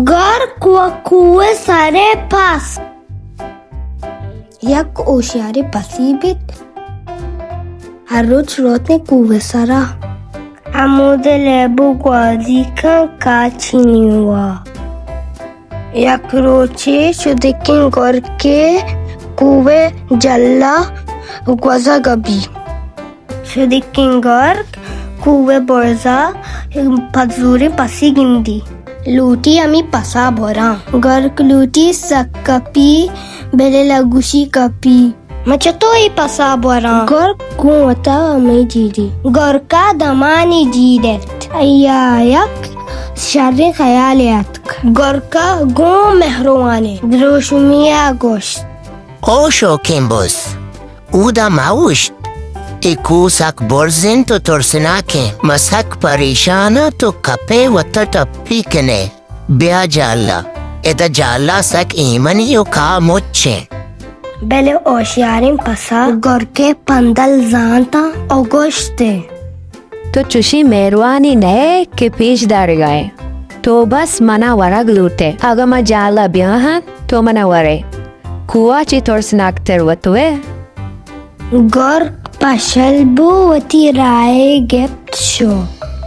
گرک و کوہ سرے پس۔ یک ہوشیاریں پسے بیت، ہر روچ روتیں کوہ سرا۔ ہمودے لیب و گوازی کن کاچی نیوا۔ یک روچے شدکیں گرکے کوہ جلا گوزگا بی۔ شدکیں گرک کوہ برزا پزوریں پسے گندی۔ لوٹی ہمے پسا براں۔ گرک لوٹی سک کپی، بلے لگوشی کپی۔ من چتو اے پسا براں؟ گرک گوں وتا ہمے جیڑی۔ گرکا دمانے جیڑ ات۔ آئیا یک شریں خیالے اتک۔ گرکا گوں مہروانیں دروشمیا گوشت۔ او شوکیں بز، اودا مہ اوشت۔ اے کوہ سک برز انت و ترسناکیں۔ من سک پریشاناں، تو کپئے وتا ٹپی کنئے۔ بیا جالا، ادا جالا سک ایمنی و کاہ مچیں۔ بلے ہوشیاریں پسا گرکے پندل زانتاں و گوشتے۔ تو چشیں مہروانی نئے کہ پیش دارگا ئے۔ تو بس منا ورگ لوٹئے۔ اگاں من جالا بیاہاں، تو منا ورئے۔ کوہ چہ ترسناکتر وتوئے۔ گرک پشل بو، وتی راہے گپت شو۔